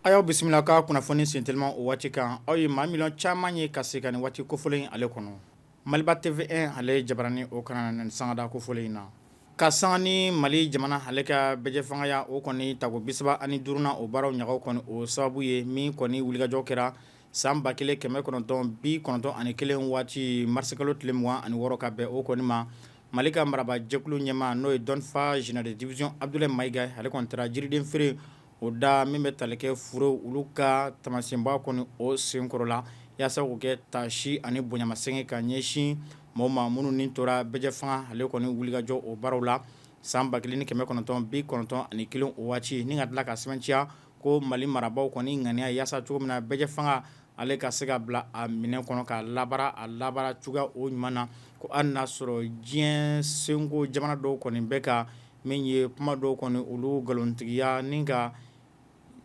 A y'aw bisimila ka kunnafoni sentelima o waati kan aw ye maa miliyɔn caman ye ka se ka nin waati kofɔlen ale kɔnɔ. Maliba TV1 ale jabarani o kana nin sangada kofɔlen in na. Ka sanga ni Mali jamana ale ka bɛɛjɛfangaya o kɔni tako 35nan o baaraw ɲagaw kɔni o sababu ye min kɔni wulikajɔ kɛra san 1991 waati marisikalo tile 26 ka bɛn o kɔni ma Mali ka marabaajɛkulu ɲɛmaa n'o ye dɔnfa général de division Abdoulaye Mayiga ale kɔni taara jiriden feere o da min bɛ tali kɛ fure olu ka taamasiyɛnba kɔni o senkɔrɔ la yaasa k'o kɛ taasi ani bonyamasegin ka ɲɛsin mɔgɔw ma minnu ni tora bɛɛjɛfanga ale kɔni wulikajɔ o baaraw la san 1991 o waati ni ka tila ka sɛmɛntiya ko Mali marabaaw kɔni ŋaniya yaasa cogo min na bɛɛjɛfanga ale ka se ka bila a minɛn kɔnɔ ka labaara a labaara cogoya o ɲuman na ko hali n'a sɔrɔ diɲɛ senko jamana dɔw kɔni bɛ ka min ye kuma dɔw kɔni olu nkalontigiya ni ka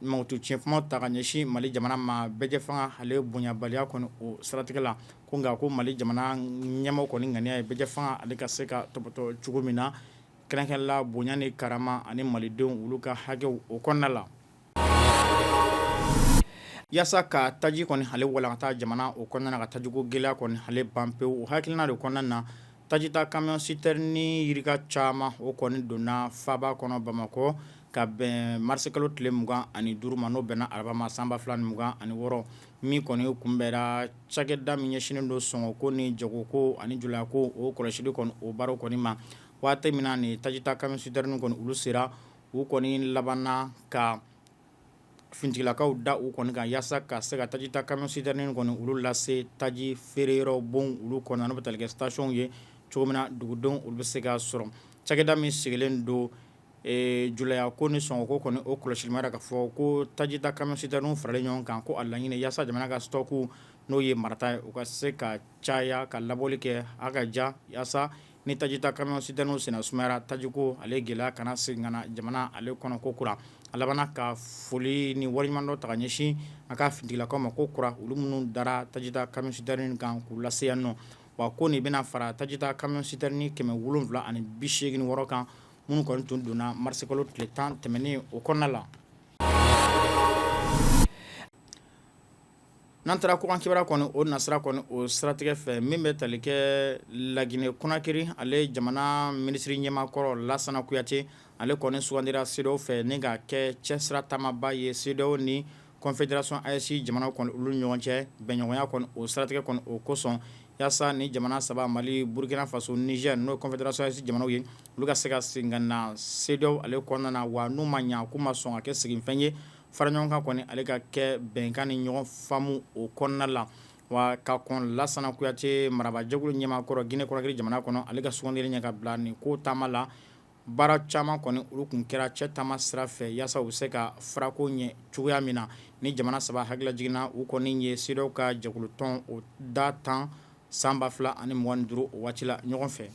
mankutu tiɲɛ kuma ta ka ɲɛsin Mali jamana ma bɛɛjɛfanga ale bonyabaliya kɔni o siratigɛ la ko nka ko Mali jamana ɲɛmaaw kɔni ŋaniya ye bɛɛjɛfanga ale ka se ka tɔpɔtɔ cogo min na kɛrɛnkɛrɛn la bonya ni karama ani malidenw olu ka hakɛw o kɔnɔna la. Yaasa ka taji kɔni ale walankata jamana o kɔnɔna na ka tajiko gɛlɛya kɔni ale ban pewu o hakilina de kɔnɔna na tajita camion citerne yirika caman o kɔni donna faaba kɔnɔ Bamakɔ ka bɛn marisikalo tile 25 ma n'o bɛnna araba ma san 2026 min kɔni kunbɛra cakɛda min ɲɛsinnen don sɔngɔko ni jagoko ani julayako o kɔlɔsili kɔni o baaraw kɔni ma waati min na ni tajita camion citerne kɔni olu sera u kɔni labanna ka finitigilakaw da u kɔni kan yaasa ka se ka tajita camion citerne kɔni olu lase taji feere yɔrɔ bon olu kɔnɔ n'o bɛ tali kɛ station ye cogo min na dugudenw olu bɛ se ka sɔrɔ cakɛda min sigilen don julaya ko ni sɔngɔko kɔni o kɔlɔsili ma ka fɔ ko tajita camion citerne faralen ɲɔgɔn kan ko a laɲini yaasa jamana ka stock n'o ye marata ye u ka se ka caya ka labɔli kɛ a ka ja yaasa ni tajita camion citerne senna sumayara tajiko ale gɛlɛya kana segin ka na jamana ale kɔnɔ ko kura a labanna ka foli ni waleɲumandɔn ta ka ɲɛsin a ka finitigilakaw ma ko kura olu minnu dara tajita camion citerne kan k'u lase yan nɔ wa ko nin bɛna fara tajita camion citerne 786 kan minnu kɔni tun donna marisikalo tile 10 tɛmɛnen o kɔnɔna la. N'an taara kɔkan kibaruya kɔni o nasira kɔni o siratigɛ fɛ min bɛ tali kɛ Laginɛ Konakiri ale jamana minisiri ɲɛmaa kɔrɔ Lasana Kuyate ale kɔni sugandira CEDEAO fɛ ni ka kɛ cɛsira taamaba ye CEDEAO ni Confédération AES jamana kɔni olu ɲɔgɔn cɛ bɛnɲɔgɔnya kɔni o siratigɛ kɔni o kosɔn yaasa ni jamana saba Mali Burukina Faso Niger n'o ye Confédération AES jamanaw ye olu ka se ka segin ka na CEDEAO ale kɔnɔna na wa n'u ma ɲɛ k'u ma sɔn ka kɛ seginfɛn ye faraɲɔgɔnkan kɔni ale ka kɛ bɛnkan ni ɲɔgɔn faamu o kɔnɔna la wa ka kɔn Lasana Kuyate marabaajɛkulu ɲɛmaa kɔrɔ Guinée Conakry jamana kɔnɔ ale ka sugandili ɲɛ ka bila nin ko taama la baara caman kɔni olu tun kɛra cɛ taama sira fɛ yaasa u bɛ se ka farako ɲɛ cogoya min na ni jamana saba hakililajigin na u kɔni ye CEDEAO ka jɛkulutɔn o da tan san 2025 o waati la ɲɔgɔn fɛ.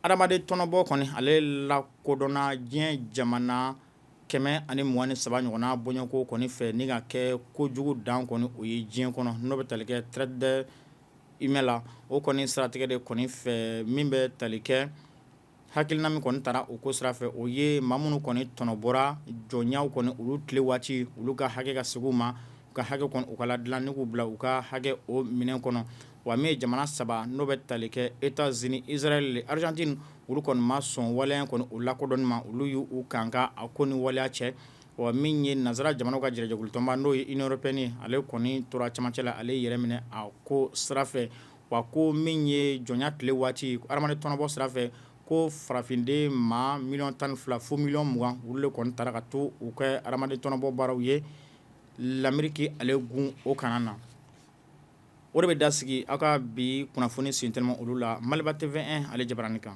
Adamaden tɔnɔbɔ kɔni ale lakodɔnna diɲɛ jamana 123 ɲɔgɔnna bɔɲɔgɔnko kɔni fɛ ni ka kɛ kojugu dan kɔni o ye diɲɛ kɔnɔ n'o bɛ tali kɛ traite des humains la o kɔni siratigɛ de kɔni fɛ min bɛ tali kɛ hakilina min kɔni taara o ko sira fɛ o ye maa minnu kɔni tɔnɔbɔra jɔnyaw kɔni olu tile waati olu ka hakɛ ka segin u ma u ka hakɛ kɔni u ka ladilan ni k'u bila u ka hakɛ o minɛn kɔnɔ wa min ye jamana saba n'o bɛ tali kɛ États-Unis Israël Argentine olu kɔni ma sɔn waleya kɔni o lakodɔnni ma olu y'u kan ka a ko ni waleya cɛ wa min ye nansara jamanaw ka jɛrɛjɛkulutɔnba n'o ye Union européenne ye ale kɔni tora cɛmancɛ la ale yɛrɛ minɛ a ko sira fɛ wa ko min ye jɔnya tile waati adamaden tɔnɔbɔ sira fɛ ko farafinden maa miliyɔn 12 fo miliyɔn 20 olu de kɔni taara ka to u ka adamaden tɔnɔbɔ baaraw ye Lameriki ale gun o kana na. O de bɛ da sigi aw ka bi kunnafoni sentɛliman olu la Maliba TV1 ale jabarani kan.